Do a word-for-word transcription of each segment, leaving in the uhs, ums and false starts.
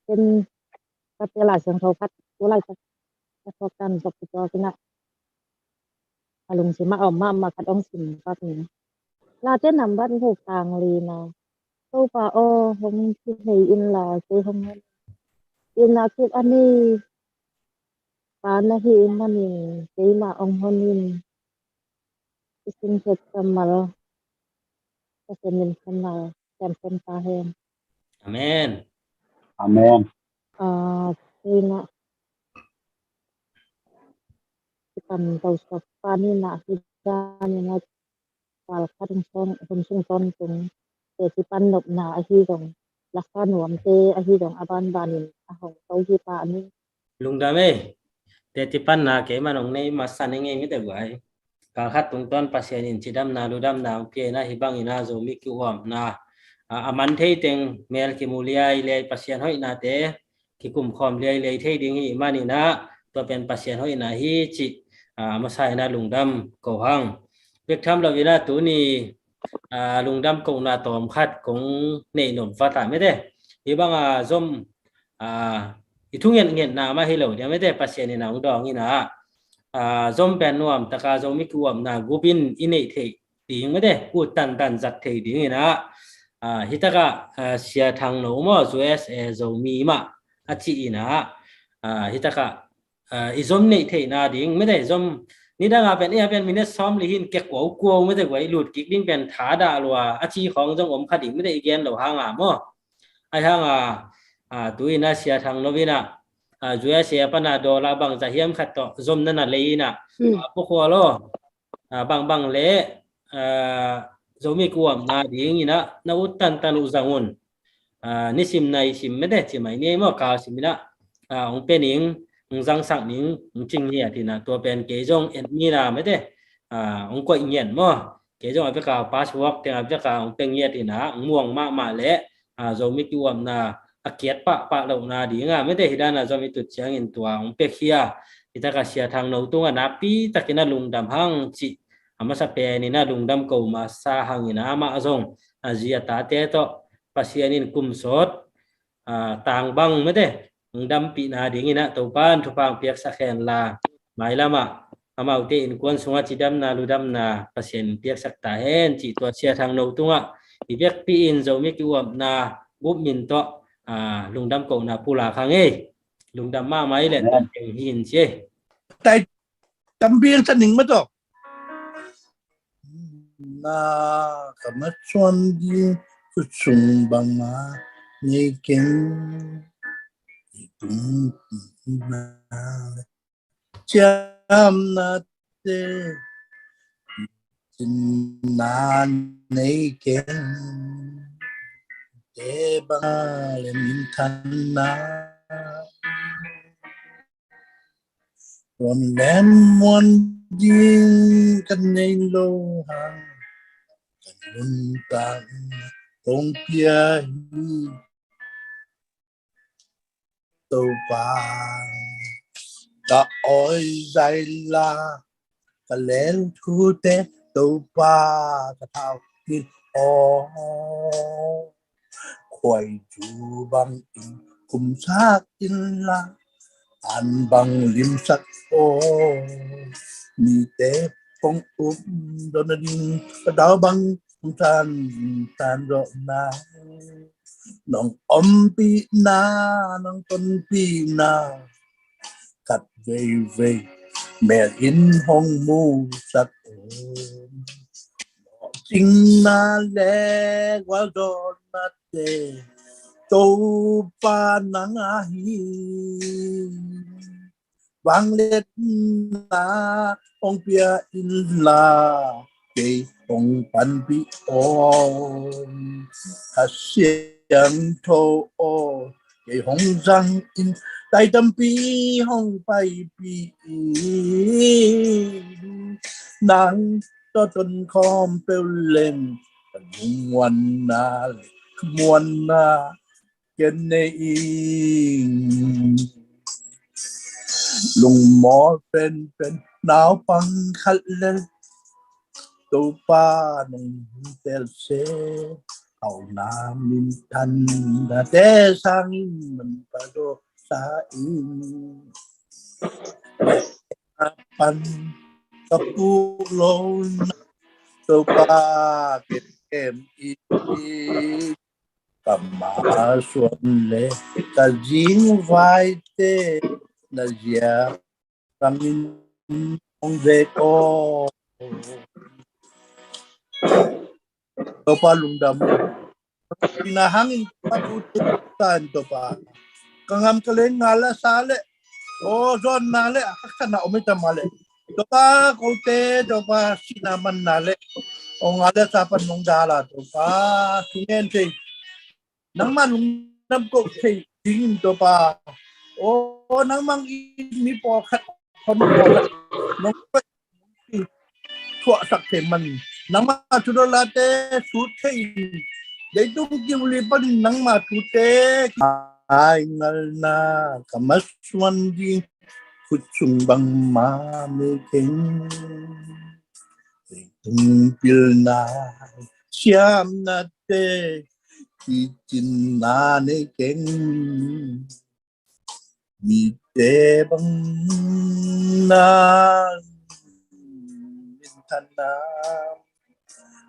Ken ka te Lai Siangtho khat tu laitak ka thuak tan zok kituak in ah, a lungsim ah a om mahmah khat hong sim pak ning. Late nambat guk, tang lina. Topa aw, hong kihei inla kei hong hon in. Inn ah kip a nei pa na hih manin keimah hong hon in. I sin khet kammal, Pasian min kammal, siamsen ta hen. Amen. Amen. Ah, ina, kipan tau sop pa ni na hi dan ina, kal khat hong song, hong sung ton tung, te kipan nopna ahi zong, laksa nuamte ahi zong, a banbanin a hong tau hi pa ni. Lungdam ei. Teti panna keiman hong nei masa ning ei mite guai. Kal khat tungtawn Pasian in cidamna ludamna hong pia ina, hih bangin a Zomi ki-uapna, a, a man thei teng mel kimu liailiai, Pasian hoihnate kikumkhawm liailiai thei ding hih manin ah, tua pen Pasian hoihna hi cih, a, masa ina lungdam ko hang. Bek tham lo ina tuni, a, lungdam kohna tawm khat kong neih nop vat a mite. Hih banga zom, a, i thu ngetngetna mah hi lo dia mite, Pasian in a hong dawng ina, a, zom pen nuam taka Zomi ki-uapna gup in i neih theih ding mite, ut tantan zat thei ding ina, a, hih taka, a, Sia Thang No maw, U S A Zomi mah a ci ina, a, hih taka, a, i zom neih theihna ding mite, zom nidanga pen, ia pen minute sawm li hin kekuau kuau mite guai, lut kik ding pen thadah lua a ci khawng zong om kha ding mite, i gen lo hanga maw. Ai hanga, a, tu ina Sia Thang No ina, a, U S A pana dollar bangza hiam khat tawh zom nana lei ina, a, pukhual aw, a, bangbang le, a, Zomi ki-uapna ding ina na ut tantan uh zang un. A, nisim naisim mite ci mai ni ei maw, kal sim ina, a, hong pia ning, hong zangsak ning, hong cing ngiat ina, tua pen kei zong en mi na mite, a, hong koih ngiat maw. Kei zong a veka password teng a veka hong pia ngiat ina, hong muang mahmah le, a, Zomi ki-uapna a kiat pahpah lohna dinga mite, hih dana zom i tut ciangin tua hong pia khia. Hih taka Sia Thang No tunga nakpi takin a lungdam hang cih a masa pen ina lungdam ko masa hang ina, amah zong a zi a tate tawh Pasian in kum sawt, a, tang bang mite hong dampihna ding ina Topan thupha hong piaksak hen la, mailamah amaute innkuan sungah cidamna ludamna Pasian in piaksak ta hen cih tua Sia Thang No tungah i vekpi in Zomi ki-uapna gup min tawh, a, lungdam kohna pulak hang ei. Lungdam mahmah i le, amen, tawh keng hi in ci ei. Tai tampi ang sa ning mah tawh. Na ka masuan ding khutsung banga nei keng. I tung na ciamnate cinna nei keng. Te banga le minthanna Tuan lem muan ding ka nei lo hang, ka nuntak kong pia hi. Topa, ka awi zai la, ka lel thute Topa, ka thau kit aw. Khuai cu bang in kumsak in la, an bang limsak aw. Mite kong up dona ding, ka dau bang kong tan tan dona. Nong ompihna, nong tonpihna, khat veivei mel in hong musak aw. Cingna le gualzawhnate Topa nang ahi. Vangliatna hong pia in la, kei hong panpih aw. Kha Siangtho aw, kei hong zang in, tai tampi hong paipih in. Nang tawh tonkhawm peuh leng, ka lungmuanna le ka muanna ken nei ing. Lungmawl penpen naupang khat le Topa nong tel se. Au na minthan na te sangin man pazo sa in. Pan ka pu lo na Topa kem kem i ka ma suan le ka zing vai te na zia rangin hong zek aw. Topa lungdam. Ina hangin Topa tu tu tan Topa. Ka ngam ka leng nga la sa le. O zon na le a ka na om ita ma le. Topa ko te Topa sina man na le. O nga le sa pan nong dala Topa sungen te. Nangma lungdam ko thei dingin Topa. O nangmang i mi pawlkhat hon pawlkhat nong thuahsak thei man. Nangma thudolate sut thei. Leitung kiuli panin nangma thute ai ngalna ka masuan ding khut sung bangma me keng. Leitung pilna siamnate kicinna nei keng. Mite bang na minthanna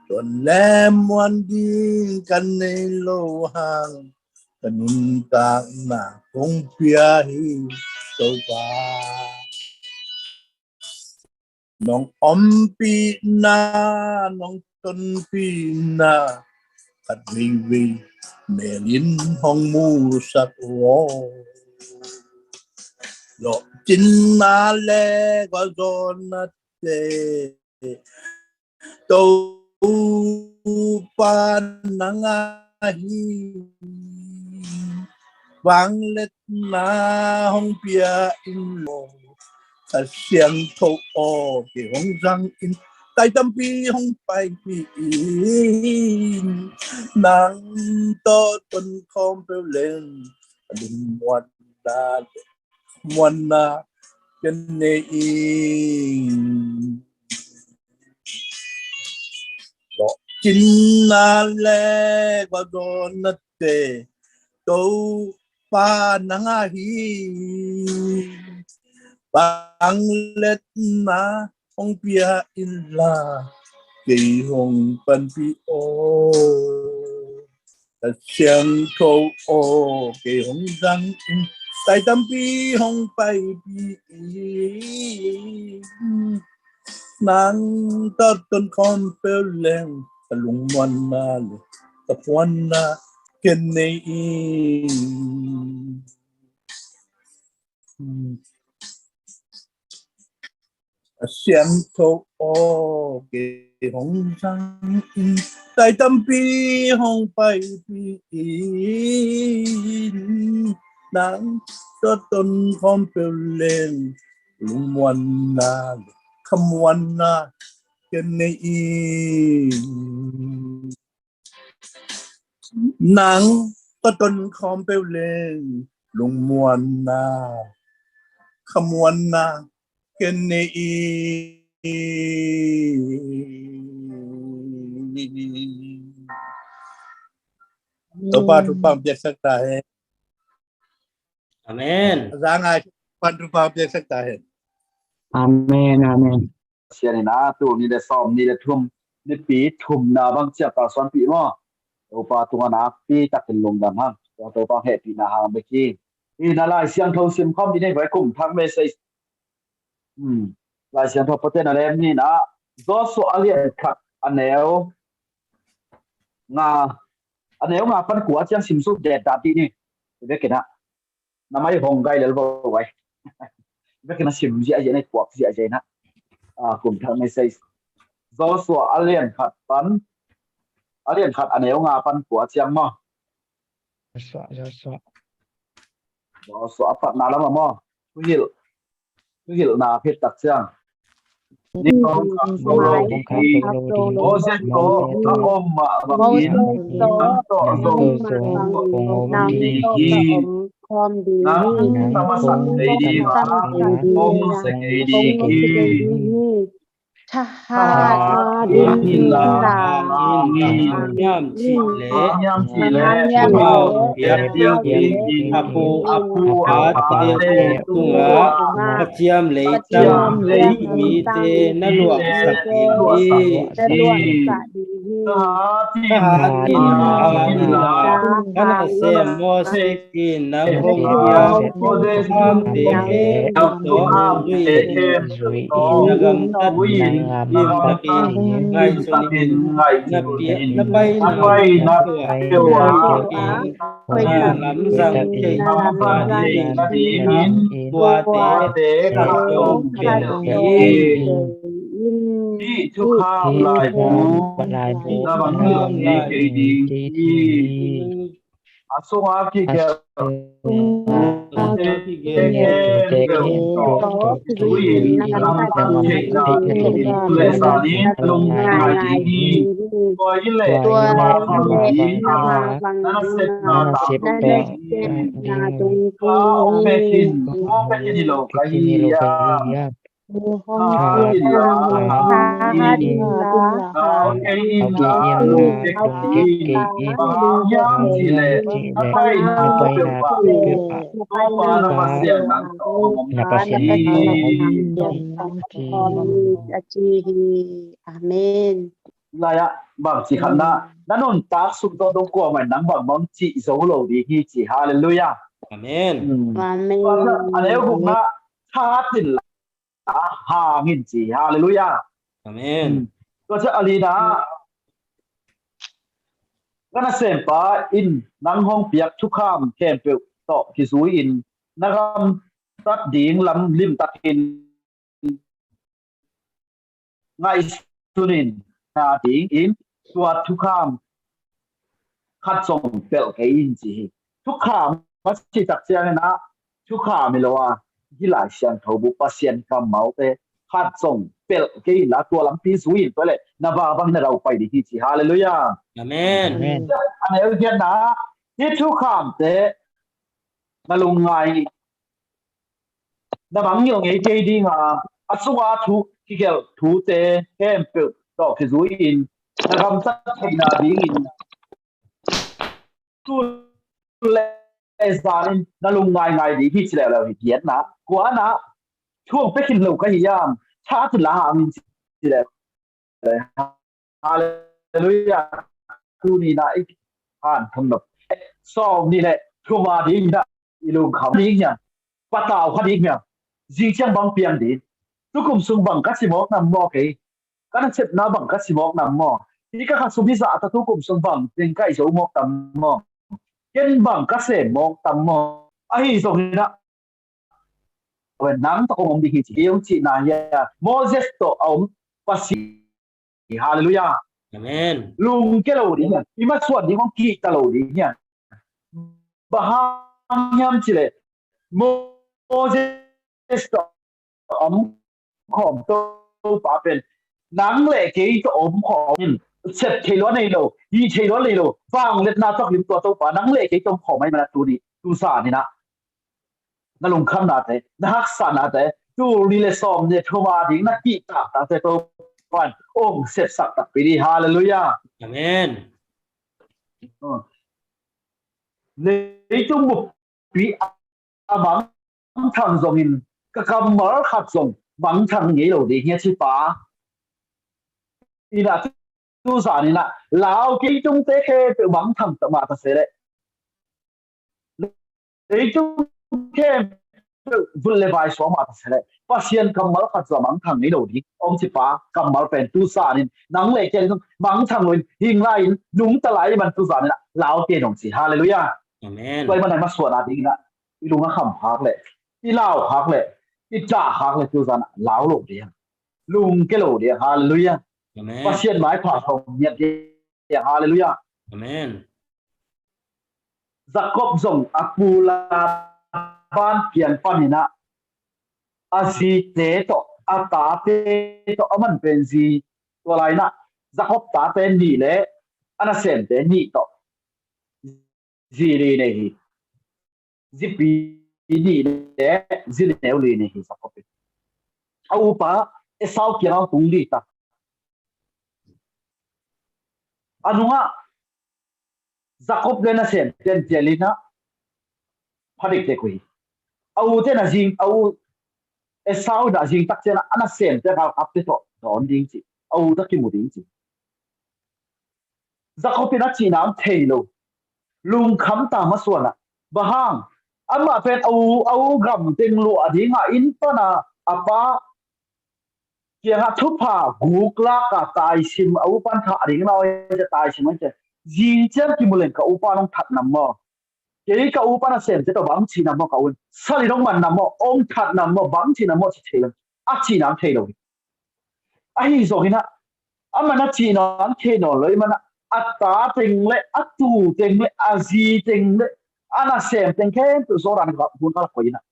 tuan le muan ding kan nei lo hang ka nuntakna kong pia hi Topa. Nong ompihna nong tonpihna khat veivei melin hong musak aw. Lawhcinna le gualzawhnate Topa nang ahi. Vangliatna hong pia in law, Kha Siangtho aw kei hong zang in. Tai tampi hong paipih in. Nang tawh tonkhawm peuh leng ka lungmuanna le muanna ken nei in. Lawhcinna le gualzawhnate Topa nang ahi. Vangliatna hong pia in la kei hong panpih aw. Kha Siangtho aw kei hong zang in. Tai tampi hong paipih in. Nang tawh tonkhawm peuh leng ka lungmuanna le ka muanna ken nei in. Kha Siangtho aw kei hong zang in. Tai tampi hong paipih in. Nang tawh tonkhawm peuh leng lungmuanna le ka muanna ken nei in. Nang tawh tonkhawm peuh leng lungmuanna ka muanna ken nei in. Topa thupha piaksak ta hen. Amen. Zangai pan thupha piaksak ta hen. Amen, amen. Sian in a tul nih le sawm nih le thum, nipi thumna bang ciang kalsuanpih maw? Topa tungah nakpi takin lungdam hang. Tua Topa hehpihna hang bek hi. Hi na Lai Siangtho sim khawm dih nei vai kum thak message. Hmm. Lai Siangtho pate na lem ni na Joshua a lian khat a neu nga a neu nga pan kua ciang sim suk det dah dih ni. Vekin ah na mai hong gai lel vo vai. Vekin a sim ziahziah na, kuak ziahziah na. A kum thak message. Joshua a lian khat pan a lian khat a neu nga pan kua ciang maw? Joshua, Joshua. Joshua a patna lam ah maw? Thuhilh thuhilhna khit tak ciang. Ni tawh khat zo lo ding hi. Moses tawh a om mah bangin nang tawh zong om ding hi. Nang na masak kei ding a, hong sia kei ding hi. Thahat in la, hang in, hiam cih leh, hiam cih leh, Thukham piak dingin a pu a pu a te tungah ka ciam leitang mite na luahsak ding hi. Thahat in la, ka nasem Moses in nang hong piak Thukham te khempeuh tawh zui in, na gamtat limtakin ngaihsun in, na piak na paina peuhah hoih takin na lamzang theih nadingin tuate khat zong belh kei in. Hih Thukham laibu na bang hilh ngei kei ding hi. A sunga kigelh, a sunga kigelh, tui in na gamtat theihna ding le zan in lungngai ding hi. Tua hi leh tua hi leh na bang na nasepna tung ding hi. Tua hong pek in, hong pek in hi lo ka hi a. Thahat in la, thahat in la, hau kei in la, lungkia kei in, bang hang hiam cih leh na paina peuhpah Topa na Pasian nang tawh hong om hi. A ci hi. Amen. Lai-ah bang ci khat na, na nuntak sung tawh dong kuamah in nang bang bang cih zo lo ding hi ci. Halleluiah. Amen. Amen. A neu gukna, thahat in la, hang in ci. Halleluiah. Amen. Tua ciang a lina, ka nasempa in nang hong piak thukham khempeuh tawh kizui in na gamtat ding lam limtakin ngaihsun in, na dingin tua thukham khat zong pelh kei in ci hi. Thukham a cih tak ciangin ah thukham hi lo a, hih Lai Siangtho bu Pasian kammalte khat zong pelh kei in la, tua lampi zui in, tua leh na va bang na daupai ding hi ci. Halleluiah. Amen. A neu giatna, hih thukhamte na lungngai, na mangngilh ngei kei ding a, a sunga thu kigelh thute khempeuh tawh kizui in na gamtat theihna dingin tu le zan in na lungngai ngai ding hi ci leuleu hi. Giatna, kuana, thu hong pia khin lo ka hi hiam? Thahat in la hang in ci leuleu. Halleluiah. Tuni na i han thum nop sawm nih le thum a ding na i lungkham ding hiam? Patau kha ding hiam? Zing ciang bang piang ding? Tukum sung bang ka ci mawk nam maw kei? Ka nasepna bang ka ci mawk nam maw? Hi ka kha sum hi zah ta tukum sung bang ding ka i zo mawk tam maw? Ken bang ka sem mawk tam maw? Ahi zongin ah nang tawh kong om ding hi ci, hong cihna hi a, Moses tawh a om Pasian. Halleluiah. Amen. Lungke lo ding hiam? I masuan ding hong kihta lo ding hiam? Bang hang hiam cih leh Moses tawh a om khawm Topa pen nang le kei tawh om khawm in, sep thei lua nei lo, hih thei lua nei lo, vangliatna tawh lim tua Topa nang le kei tawh om khawm ahih manin ah tuni tu zan in ah na lungkhamnate, na haksahnate, tul nih le sawm nih le thum a ding na kihtaktakte Topa in hong sepsak takpi ding. Halleluiah. Amen. Leitung buppi a mangthang zongin ka kammal khat zong mangthang ngei lo ding hi a ci pa. Ina tu zan ina lau kei tungte khempeuh mangthang ta mah ta se leh, leitung khempeuh vut le vai suak mah ta se leh, Pasian kammal khat zong mangthang ngei lo ding om ci pa. Kammal pen tu zan in nang le kei mangthang lo in hing lai in nungta lai man tu zan ina lau kei nong ci. Halleluiah. Amen. Tua ahih manin ah i masuan a ding ina i lung a kham khak leh, i lau khak leh, i dah khak leh tu zan ah lau lo ding, lungke lo ding. Halleluiah. Amen. Pasian maipha thong ngiat ding. Halleluiah. Amen. Jakob zong a pu Laban kiang panin ah a zite tawh, a tate tawh, a man pen zi, tua lai in ah Jakob tate nih le a nasemte nih tawh zi li nei hi. Zipi nih le zi neu li nei hi Jakob in. A upa Esau kiangah tung dih ta. A nungah Jakob le nasem ten tialinah pha dekdek uh hi. A u ten a zing, a u Esau in a zing tak cianah a nasem ten a kapte tawh dawn ding ci. A u ta kimu ding ci. Jakob in a cihna ang thei lo. Lungkham ta masuanah. Bang hang? Amah pen a u, a u gam teng luah dingah inn pana a pa kiangah thupha guk laka taisim a upan thah ding na oi te taisim oi te. Zing ciang kimu leng ka upan hong that nam maw? Kei ka upan a semte tawh bang cih nam maw ka un? Sal in hong man nam maw? Hong that nam maw? Bang cih nam maw? Ci thei lo. A cih nam thei lo hi. Ahi zongin ah, aman a cih nam thei nawn lo i manah a ta teng le a tu teng le a zi teng le a nasem teng khempeuh Jordan hun kal koih inah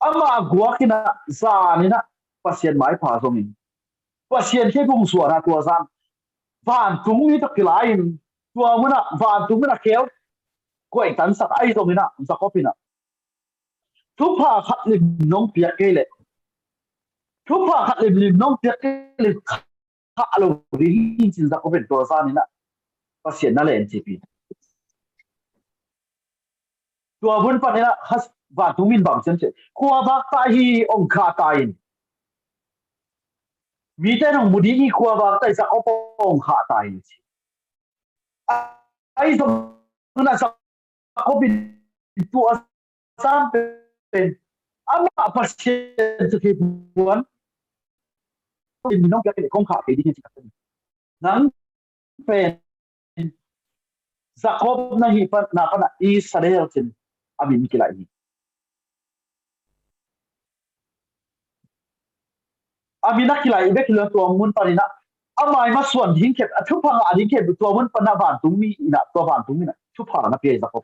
amah a guak inah zan inah Pasian maipha zongin Pasian khe bung suan ah tua zan vantungmi tawh kilai in tua munah vantungmi na kheu koih tansak ahi zongin ah Jakob inah thupha khat lim nong piak kei leh thupha khat lim lim nong piak kei leh khah lo ding hi cin Jakob in tua zan inah Pasian na len cipi. Tua bun pan inah has vantungmi in bang ciam ciam khua vak ta hi ong khah ta in mite nong mu ding hi khua vak ta hi Jakob ong khah ta hi ci. Ahi zong na Jakob in tua sam pen amah Pasian sa kei puan in minong piak kei leh kong khah kei ding hi ci. Nang pen Jakob na hi pan na pana Israel cin a min kilaih hi. A min a kilaih bek hi lo tua mun pan inah a mai masuan ding kep a thupha ngah ding kep tua mun pan a vantungmi inah tua vantungmi inah thupha na pia hi Jakob.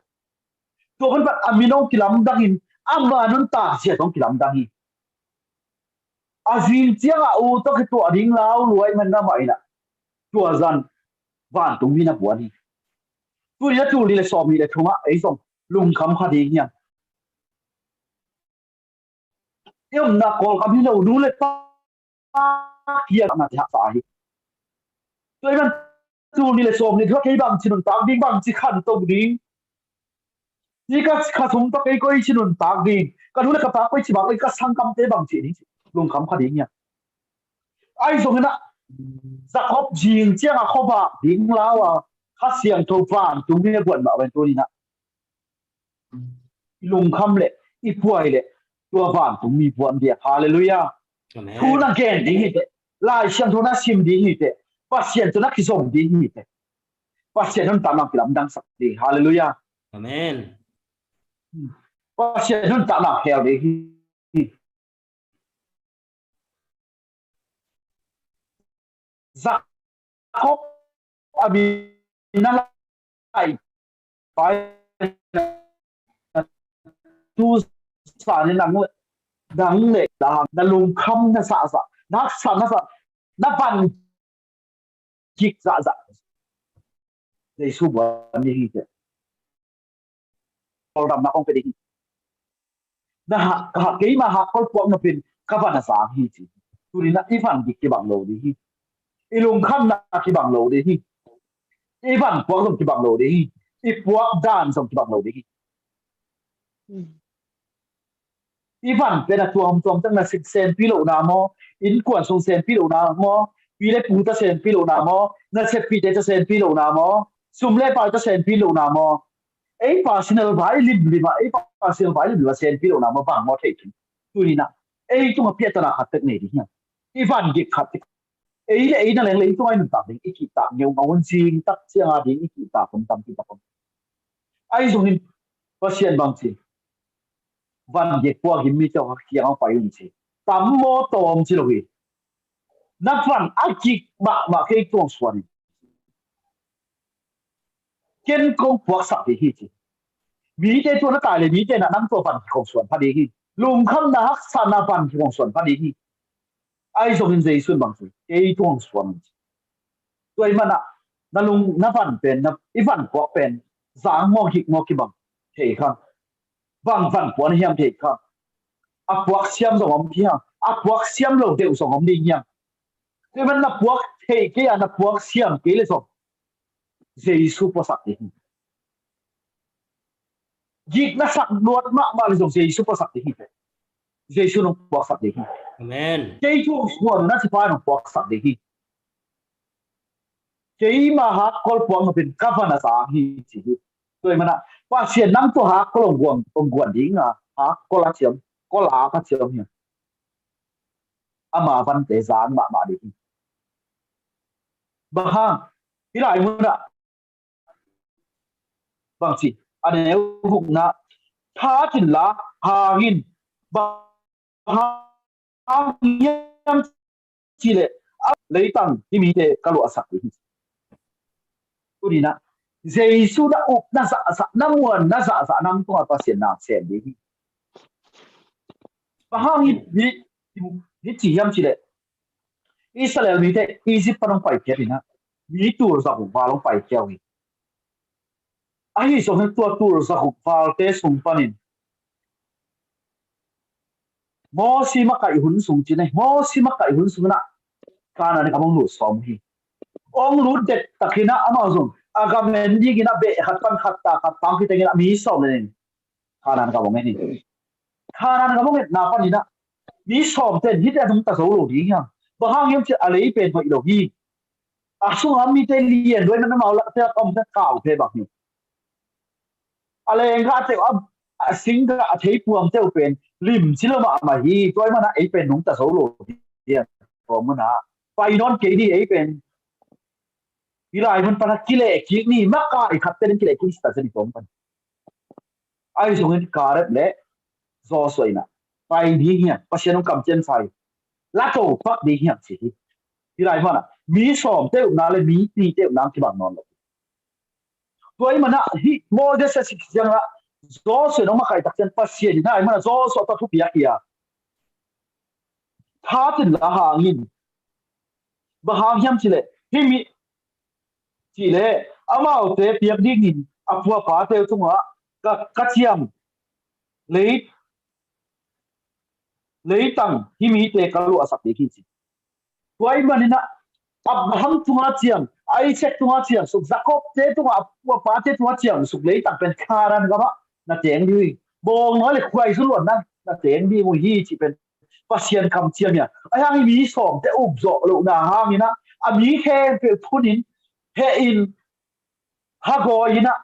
Tua mun pan a min ong kilamdang in ama nuntak zia tong kilamdang hi. A zing ciangah u tawh kituah ding lau luai man na mah inah tua zan vantungmi na buan hi. Tuni a tul ni le sawm ni le thungah ei zong lungkham kha ding hiam? I omna Kawlkam hi lo nu le pa kiangah na te haksa ahi. Tua i man tul ni le sawm ni thua kei bangci nuntak ding bangci khanto ding. Hi ka kha sum tawh kei koi ci nuntak ding ka nu le ka pa koi ci bang kei ka sangkamte bangci ding ci lungkham kha ding hiam? Ahi zongin ah Jakob zing ciangah khuavak ding lau a Kha Siangtho vantungmi a buan mah ven tuninah i lungkham le i puai le tua vantungmi buan dia. Halleluiah. Thu na gen ding hi teh. Lai Siangtho na sim ding hi teh. Pasian tawh na kizom ding hi teh. Pasian nuntak na kilamdangsak ding. Halleluiah. Amen. Pasian nuntak na khel ding hi. Jakob a mi na lai pai tu sa ni nang le nang le dang na lungkham na sa sa na sa na sa na ban kik zahzah. Jesu buan ni hi te. Kawldamna kong pe ding hi. Na ha ka ha keima ha kol puak na pen ka van a zang hi ci. Tuni na i van dik kibang lo ding hi. I lungkhamna kibang lo ding hi. I van puak zong kibang lo ding hi. I puak dan zong kibang lo ding hi. I van pen a tuamtuam tak na sik senpi lohna maw, innkuan sung senpi lohna maw, pi le pu ta senpi lohna maw, na seppite ta senpi lohna maw, sum le pai ta senpi lohna maw, ei personal vai limlim a, ei personal vai limlim a senpi lohna maw, bang maw thei khin. Tuni na ei tunga piatana khat tek nei ding hiam? I van gik khat tek ei le ei na leng le i tunga i nuntak ding i kihtak ngeu ngau hun zing tak cianga ding i kihtak hun tam kihtak hun. Ai zongin Pasian bang ci van gik puak in mi tawh kiang pai un ci. Tam maw tawm ci lo hi. Na van a gik mahmah kei tuang suan in ken kong puaksak ding hi ci. Mite tua na tai le mite na nang tua van kong suan pha ding hi. Lungkhamna haksatna van kong suan pha ding hi. Ai zongin Jesu in bang ci kei tuang suan ci. Tua i mana na lung na van pen na i van puak pen zang maw gik maw kibang thei kha. Bang van puan hiam thei kha. A puak siam zong om hiam, a puak siam lo deuh zong om ding hiam. Tua man na puak thei kei a, na puak siam kei le zong Jesu puaksak ding hi. Gik na sak luat mahmah le zong Jesu puaksak ding hi. Jesu nong puaksak ding hi. Amen. Kei thu suan na sipai nong puaksak ding hi. Keima hakkol puak nopin ka van a zang hi ci hi. Tua hi mana Pasian nang tua hakkol ong guan, ong guan ding a, hakkol a ciam, kol a ka ciam hi. Ama vante zang mahmah ding hi. Bang hang, hi lai muna bang ci, a neu gukna, tha cin la hangin, bang hang hiam ci le, a leitang hi mite ka luahsak ding hi. Tunina Jesu na up na zahzah, na muan na zahzah nang tunga Pasian na sem ding hi. Bang hang hi, hi, hi ci hiam ci le, Israel mite Egypt pan hong pai khiat ina, mi tul za guk val hong pai khiat uh hi. Ahi zongin tua tul za guk valte sung panin Mosi makaih hun sung cin ahi, Mosi makaih hun sung ina Kanaan gam hong lut sawm hi. Hong lut det takin a amau zong a gam en dingin a beh khat pan khat ta khat pang kitengin a mi sawm lenin Kanaan gam hong en hi. Kanaan gam hong etna panin a mi sawmte in hite a nungta zo lo ding hiam? Bang hang hiam ci a lei pen hoih lo hi. A sunga mite lian luai man amau lakte a om te kau phe bang hi. A lenggahte uh a, a singgah a theipuamte uh pen limci lo mahmah hi. Tua hi mana ei pen nungta zo lo hi. Tua muna pai nawn kei ni ei pen. Hi lai mun pana kileh kik ni, makai khatte nin kileh kik sita zeni tua mun pan. Ahi zongin Kaleb le Joshua ina pai ding hiam, Pasian hong kamciam sa hi. Lato pak ding hiam ci hi. Hi lai mana mi sawmte upna le mi nihte upna kibang nawn lo. Tua hi mana hi Moses a sik ciangin a Joshua in hong makai tak ciang Pasian in hi lai mana Joshua tua thupiak hi a. Tha cin la hangin, bang hang hiam ci le, hi mi ci le, amaute piak dingin a puapate tunga ka, ka ciam lei, leitang hi mite ka luahsak ding hi ci. Tua hi manin a Abraham tunga ciam, Isaac tunga ciam suk, Jacob te tunga, a puapate tunga ciam suk leitang pen Kanaan gam ah na teng ding hi. Bawng nawi le khuai zu luan na na teng ding uh hi ci pen Pasian kamciam hi a. Ahi hangin mi sawmte up zawh lohna hangin a, a mi khempeuh thunin, hehin, hagawi in a,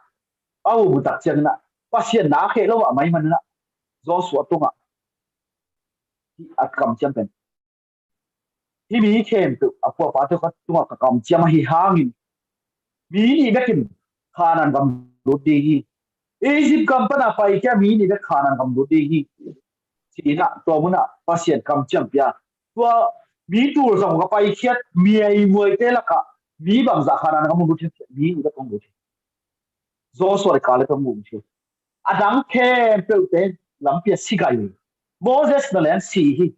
a um uh tak ciangin a, Pasian na kheh lo a mai manin a, Joshua tungah a kamciam pen, hi mi khempeuh a puapate ka tungah ka kamciam ahi hangin mi nih bekin Kanaan gam lut ding hi. Egypt gam pana pai kia mi nih bek Kanaan gam lut ding hi. Ci-in a tua munah Pasian kamciam pia. Tua mi tul zong ka paikhiat miaimuaite lakah mi bangzah Kanaan gam hong lut hi, mi nih bek hong lut hi. Joshua le Kaleb hong lut hi. A dang khempeuhte lampi ah si gai hi. Moses na leng si hi.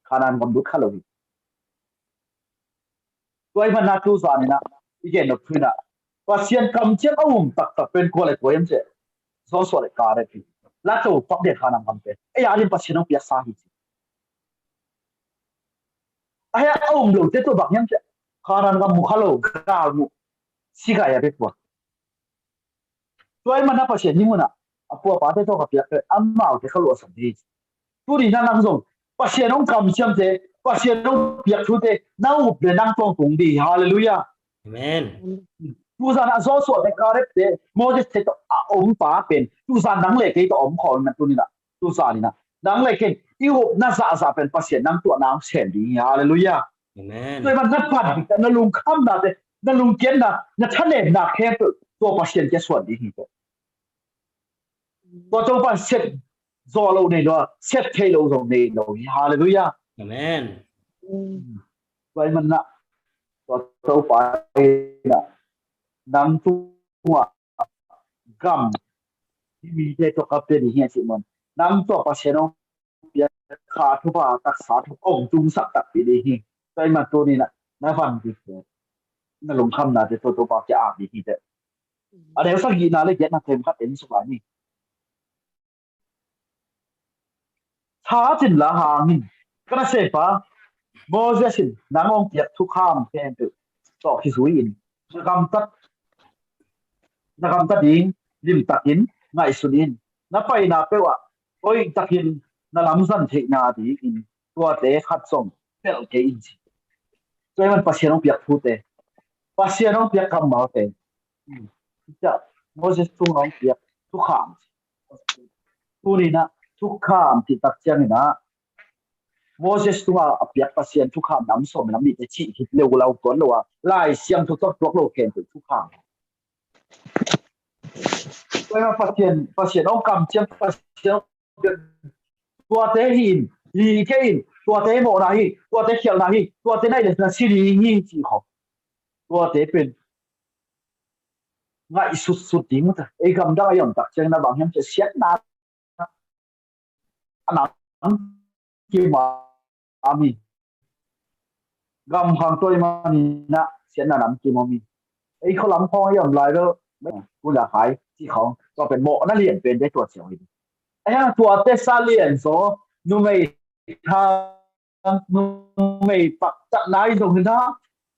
Kanaan gam lut kha lo hi. Tua ahih manin a tu zanin a i gen nop thu in a Pasian kamciam a um taktak pen kua le kua hiam cih leh Joshua le Kaleb hi. Lato pak ding Kanaan gam pen ei a ding Pasian hong piaksa hi ci. A hia a um lote tua bang hiam cih leh Kanaan gam mu kha lo, gal mu, si gai a bek tua. Tua ahih manin a Pasian hih munah a puapate tawh ka piak pen amaute ka luahsak ding hi. Tuni in a nang zong Pasian hong kamciamte, Pasian hong piak thute na up le nang tawh hong tung ding hi. Halleluiah. Amen. Tu zan a Joshua te, Kaleb te, Moses te tawh a om pa pen tu zan nang le kei tawh om khawm in a, tuni in a, tu zan in a nang le kei i upna zahzah pen Pasian nang tawh nang sem ding hi. Halleluiah. Amen. Tua ahih manin na pan ding, na lungkhamnate, na lungkiatna, na thanemna khempeuh tua Pasian kiang suan ding hi teh. Tua Topa sep zawh lo nei lo a, sep thei lo zong nei lo hi. Halleluiah. Amen. Tua ahih manin a tua Topa in a nang tungah gam hi mite tawh ka pia ding hi a cih mun. Nang tawh Pasian hong piak kha thupha taksa thupha hong tungsak takpi ding hi. Tua ahih manin tuni in a na van ding hi. Na lungkhamnate tua Topa kiang ap ding hi teh. A neu sagihna le giatna themkhat en suk lai ni. Tha cin la hangin ka nasem pa Moses in nang hong piak thukham khempeuh tawh kizui in na gamtat, na gamta ding limtakin ngaihsun in. Na paina peuh ah hoihtakin na lamzang theihna dingin tuate khat zong pelh kei in ci. Tua hi man Pasian hong piak thute, Pasian hong piak kammalte. Moses tungah hong piak thukham. Tuni-in ah thukham cih tak ciangin ah Moses tungah a piak Pasian thukham nam sawm nam nih te cih hi lo, lau tuan lo a, Lai Siangtho tuaktuak lo khempeuh thukham. Tua hi man Pasian, Pasian hong kamciam, Pasian hong piak, tuate hi in, hi kei in, tuate mawhna hi, tuate khialhna hi, tuate na hih leh na si ding hi cih khawng. Tuate pen ngaihsutsut ding uh ta. Ei gamdang a i om tak ciangin ah bang hiam cih leh siatna a nam kim a om hi. Gam khang tua ahih manin ah siatna nam kim a om hi. Ei khua lam khawng a i om lai bel, mei, kul a khai cih khawng, tua pen mawhna lian pen te tua ciang hi. Ahi hang tuate sa lian zaw, numei tha, numei paktatna i zong hi na,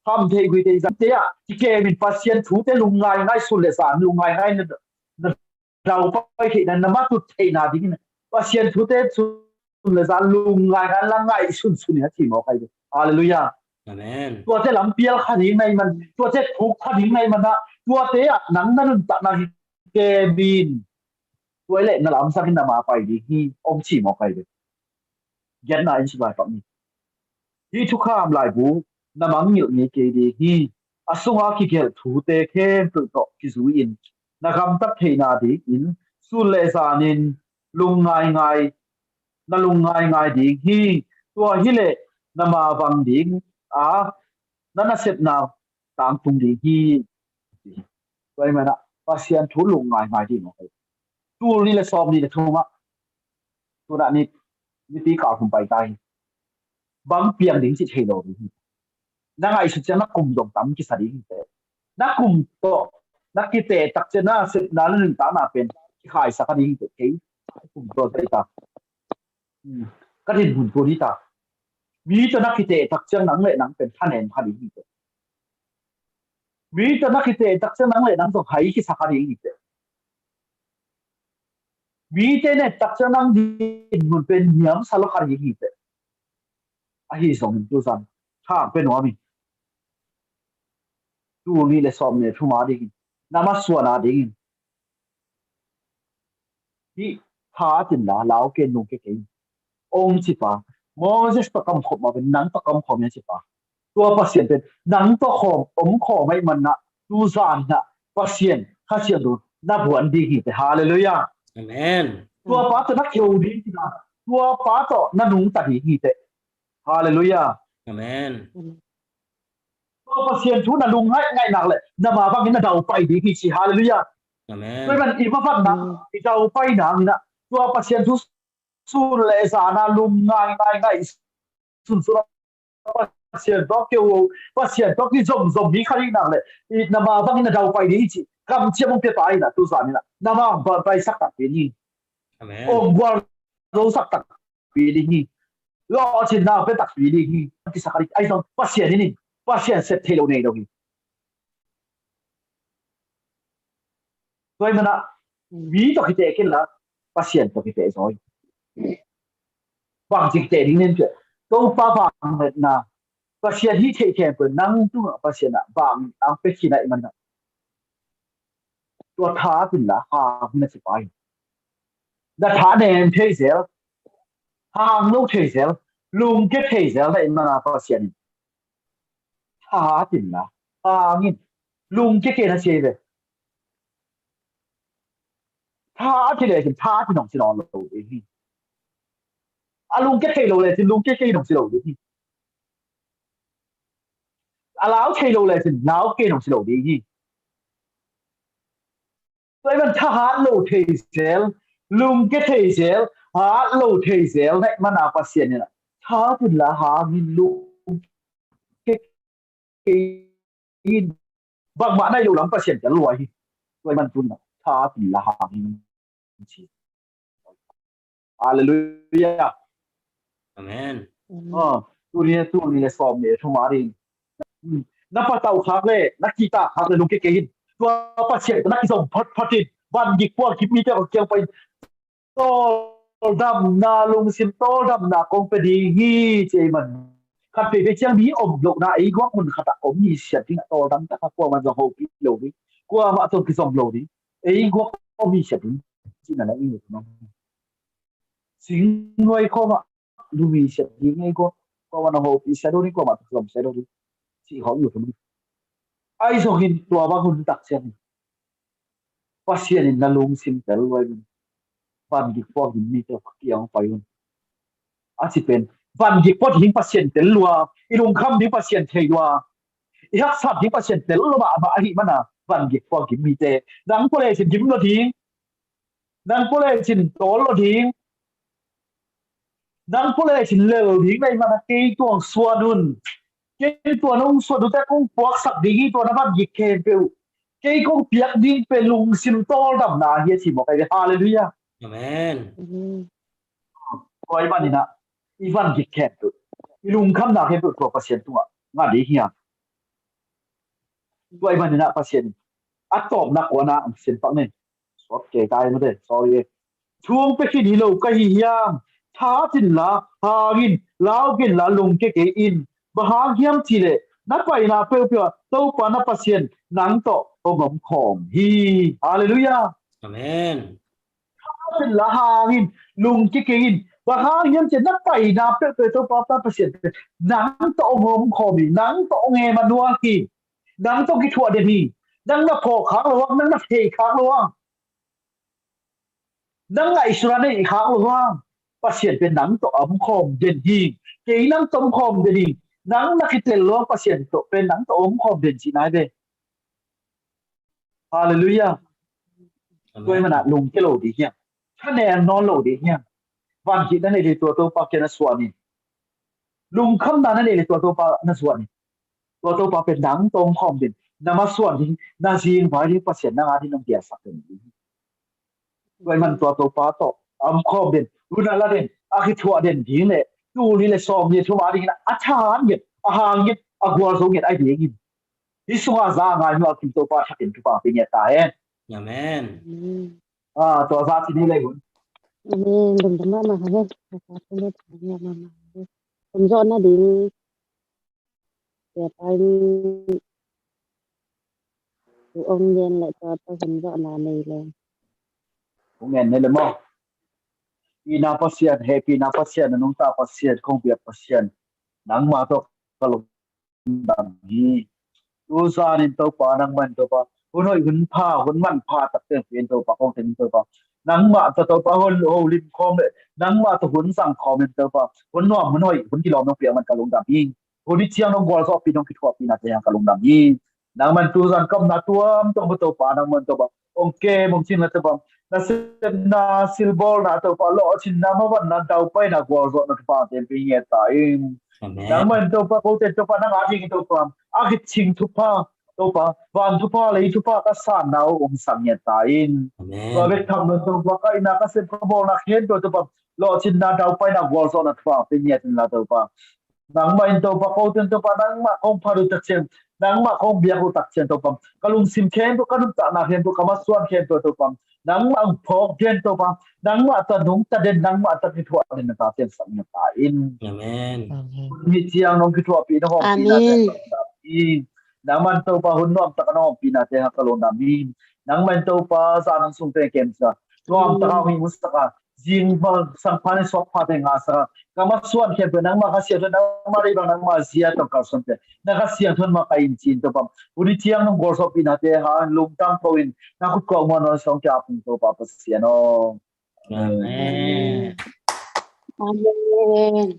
kham theih guih theih zang te ah kikem in Pasian thute lungngaingai, sun le zan lungngaingai na, na daupai theihna, na matut theihna dingin Pasian thute sun le zan lungngaingai la ngaihsunsun in a ci mawk ahi ve. Halleluiah. Amen. Tuate lam pial kha ding na hih man, tuate thuk kha ding na hih man ah, tuate ah nang na nuntakna kikem in. Tua hi leh na lamzang in na ma pai ding hi, hong ci mawk ahi ve. Giatna in suk lai pak ni. Hih thukham laibu na mangngilh ngei kei ding hi. A sunga kigelh thute khempeuh tawh kizui in na gamtat theihna dingin sun le zanin lungngaingai, na lungngaingai ding hi. Tua hi leh na mavang ding a, na nasepna tangtung ding hi. Tua ahih man ah Pasian thu lungngaingai ding uh hi. Tul nih le sawm nih le thum ah, tu-in ah ni, nipi kal thum pai ta hi. Bang piang ding cih thei lo ding hi. Na ngaihsut ciang na kum zong tam kisa ding hi teh. Na kum tawh na kiteh tak ciang na sepna, na nuntakna pen kikhaisak kha ding hi teh. Kei kum tawh zai ta. Hmm. Ka dinmun tuni ta. Mi tawh na kiteh tak ciang nang le nang pen thanem kha ding hi teh. Mi tawh na kiteh tak ciang nang le nang zong hai kisa kha ding hi teh. Mite na et tak ciang nang dinmun pen niamsa lo kha ding hi teh. Ahi zongin tuzan thang pia nuam hi. Tul nih le sawm nih le thum a dingin, na masuan a dingin, hih tha at inla, lau kei in, lungkia kei in, hong ci pa, Moses tawh kamkhop mah pen nang tawh kamkhop hi a ci pa. Tua Pasian pen nang tawh khawm, om khawm ahih man ah, tuzan ah Pasian Kha Siangtho na buan ding hi teh. Halleluiah. Amen. Tua pa tawh na kheu ding hi teh. Tua pa tawh na nungta ding hi teh. Halleluiah. Amen. Tua Pasian thu na lungngaih ngaih nak leh na mavangin na daupai ding hi ci. Halleluiah. Amen. Tua ahih man i mavanna, i daupai nangin ah tua Pasian thu sun le zan a lungngaingai, ngaihsunsun a, Pasian tawh keu, Pasian tawh kizomzom mi kha ding nak leh i na mavangin na daupai ding hi ci. Kamciam hong pia ta in ah, tuzan in ah na mavang paisak takpi ni. Amen. Om gual zosak takpi ding hi. Lawhcinna pia takpi ding hi. Kisak a ding, ahi zong Pasian in, Pasian sep thei lo nei lo hi. Tua ahih man ah mi tawh kiteh kei inla, Pasian tawh kiteh zaw hi. Bangci kiteh ding na hiam cih leh, Topa vangliatna, Pasian hih theih khempeuh nang tungah Pasian ah vangliatna hong pia khin ahih man ah, tua tha at inla hang in a ci pa hi. Na tha nem thei zel, hang lo thei zel, lungkia thei zel na hih man ah Pasian in tha at inla hang in, lungkia kei in a ci hi ve. Tha at hi lecin tha at hi in hong ci nawn lo ding hi. A lungkia thei lo lecin lungkia kei in hong ci lo ding hi. A lau thei lo lecin lau kei in hong ci lo ding hi. Tua ahih man thahat lo thei zel, lungkia thei zel, hat lo thei zel na hih man ah Pasian in ah tha at inla hang in, lungkia kei in, bangmah na hi lo lam Pasian tel lua hi. Tua ahih man tun ah tha at inla hang in ci. Halleluiah. Amen. Ah, Tuni a, tuni le sawm le thum a ding, na patauh khak le na kihtak khak le lungke kei in. Tua Pasian na kizom photphot in, van gik puak gik mite ka kiang pai in, tawldamna, lungsim tawldamna kong pia ding hi ci ei man. Khat veivei ciang mi om lohna, ei guak mun khatah om mi siat ding a tawldam taka kuaman zong hopih lo ding, kuamah tawh kizom lo ding, ei guak om mi siat ding cihna na i ngut mah. Singnuai khawngah lumi siat ding ei guak, kuamah na hopih sia lo ding, kuamah takzom sia lo ding cih khawng i ut uh. Ahi zongin tua bang hun tak ciangin Pasian in na lungsim tel luai un. Van gik puak gim mite kiang pai un. A ci pen, van gik puak ding Pasian tel lua, i lungkham ding Pasian thei lua, i haksat ding Pasian tel lua mahmah ahih mana, van gik puak gim mite nang pua lecin gim lo ding, nang pua lecin tawl lo ding, nang pua lecin lel ding na hih mana kei tuang suan un. Kei tua nong suan uh te kong puaksak ding hi, tua na van gik khempeuh kei kong piak ding pen lungsim tawldamna hi a ci mawk ahi ve. Halleluiah. Amen. Tua ahih manin ah i van gik khempeuh, i lungkhamna khempeuh tua Pasian tungah ngah ding hiam? Tua ahih manin ah Pasian in a tawpna kuana ang sin pak nen. Sawt kei kai mate, sorry e. Thu hong pia khin hi lo ka hi hiam? Tha cin la, hang in, lau kei in la, lungke kei in. Bang hang hiam cih leh na paina peuhpeuh ah Topa na Pasian nang tawh hong om khawm hi. Halleluiah. Amen. Tha cin la, hang in, lungke kei in. Bang hang hiam cih leh na paina peuhpeuh Topa na Pasian nang tawh hong om khawm hi. Nang tawh hong Emmanuel hi. Nang tawh kithuah den hi. Nang na phawk khak lo hang, nang na thei khak lo hang, nang ngaihsutna na neih khak lo hang, Pasian pen nang tawh a om khawm den hi. Kei nang tawh om khawm den hi. Nang na kitel lo hang, Pasian tawh pen nang tawh a om khawm den cihna hi ve. Halleluiah. Amen. Tua ahih mana lungke lo ding hiam? Thanem nawn lo ding hiam? Van gik na neih leh tua Topa kiang na suan in. Lungkhamna na neih leh tua Topa na suan in. Tua Topa pen nang tawh om khawm den, na masuan ding, na zingvai ding Pasian nang adingin hong piaksak den ding. Tua ahih man tua Topa tawh a om khawm den, hun a la den, a kithuah den ding leh tul nih leh sawmnih leh thum a dingin a tha nget, a hang nget, a gualzo nget ahi dingin, hih sungah za a ngai mi a kim Topa thakin thupha pia ngiat ta hen. Amen. Ah, tua za ci ni leh hun. Amen. Dum dum mama ha hen. Hun zawh nading. Tua pa in thu ong gen leh tua tawh hun zawhna nei leng. Ong gen nei leh maw? Pina Pasian, hehpihna Pasian, a nungta Pasian, kong biak Pasian, nangmah tawh ka lungdam hi. Tuzan in Topa, nangmah in Topa hun hoih hun pha, hun manpha takte pia in Topa, kong teng in Topa, nangmah tawh Topa hun holim khawm leh nangmah tawh hun zang khawm in Topa, hun nuam hun hoih hun kilawm nong piak man ka lungdam hi. Hun i ciang nong gualzawhpih nong kithuahpihna te hang ka lungdam hi. Nangmah in tuzan ka omna tuamtuam Topa, nangmah in Topa hong kem hong cing na Topa, nasepna silbawlna Topa, lawhcinna, mavanna, daupaina, gualzawhna Topa hong teng pia ngiat ta in. Amen. Nangmah in Topa kote Topa nang adingin Topa a kicing thupha Topa, van thupha lei thupha ka sanna uh hong sang ngiat ta in. Amen. Tua bek tham lo Topa ka itna ka sem ka bawlna khempeuh Topa lawhcinna, daupaina, gualzawhna Topa pia ngiat in la Topa. Nangmah in Topa kote Topa nangmah kong phat uh takciang, nangmah kong biak uh takciang Topa, ka lungsim khempeuh, ka nuntakna khempeuh, ka masuan khempeuh Topa nangmah hong phawk den Topa, nangmah tawh nungta den, nangmah tawh kithuah den na tate hong sak ngiat ta in. Amen. Amen. Hun i ciang nong kithuahpih nong ompihna te hang ka lungdam hi. Nangmah in Topa hun nuam taka nong ompihna te hang ka lungdam hi. Nangmah in Topa zan hong sung teng kem sa, nuam taka hong hing hun saka, zing bang sang pha ni suak pha te ngah saka, ka masuan khempeuh nangmah Kha Siangtho, nangmah lei bang nangmah zia tawh kalsuan te na Kha Siangtho in makaih in ci in Topa, hun i ciang nong gualzawhpihna te hang lungtang ko in na khut kuak muan nawn sawng kia pung Topa Pasian aw. Amen. Amen.